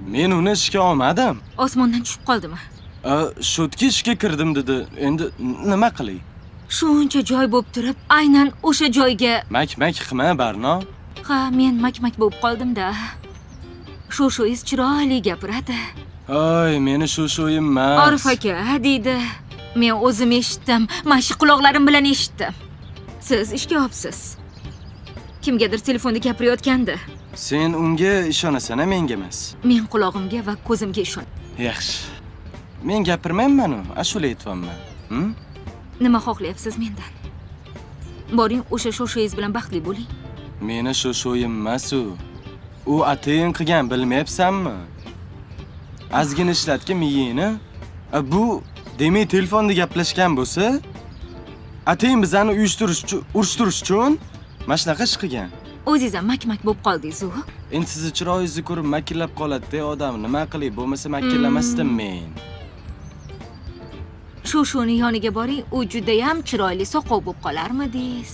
Men uni ishga olmadim. Osmondan tushib qoldimi? Shotga ishga kirdim dedi. Endi nima qilay? Shuncha joy bo'lib turib, aynan o'sha joyga. Mak-mak qilma, Barno. Ha, men mak-mak bo'lib qoldim-da. Shu-shuiz chiroyli gapiradi. Oy, meni shu-shuyim emas. Orif aka deydi. Men o'zim eshitdim. Mana shu quloqlarim bilan eshitdim. Siz ishga olibsiz. Kimgadir telefonda gapirayotgandi. Sen unga ishonasan, a menga emas. Men qulog'imga va ko'zimga ishon. Yaxshi. Men gapirmayman-u, ashula aytyapman. Hm? Nima xohlayapsiz mendan? Boring, o'sha shoshangiz bilan baxtli bo'ling. Meni shu-shuyim emas u. U atayin qilgan, bilmayapsanmi? Ozgina ishlatgan miyangni. Bu demak telefonda gaplashgan bo'lsa, atayin bizani uyushtirish uchun, urushtirish uchun mana shunaqa ish qilgan. O'zingiz ham mak-mak bo'lib qoldingiz-u. Endi sizni chiroyingizni ko'rib makillab qoladi-da odam. Nima qilay, bo'lmasa makillamasdim men. Shu-shuni yoniga boring, u judayam chiroyli soqov bo'lib qolarmidingiz?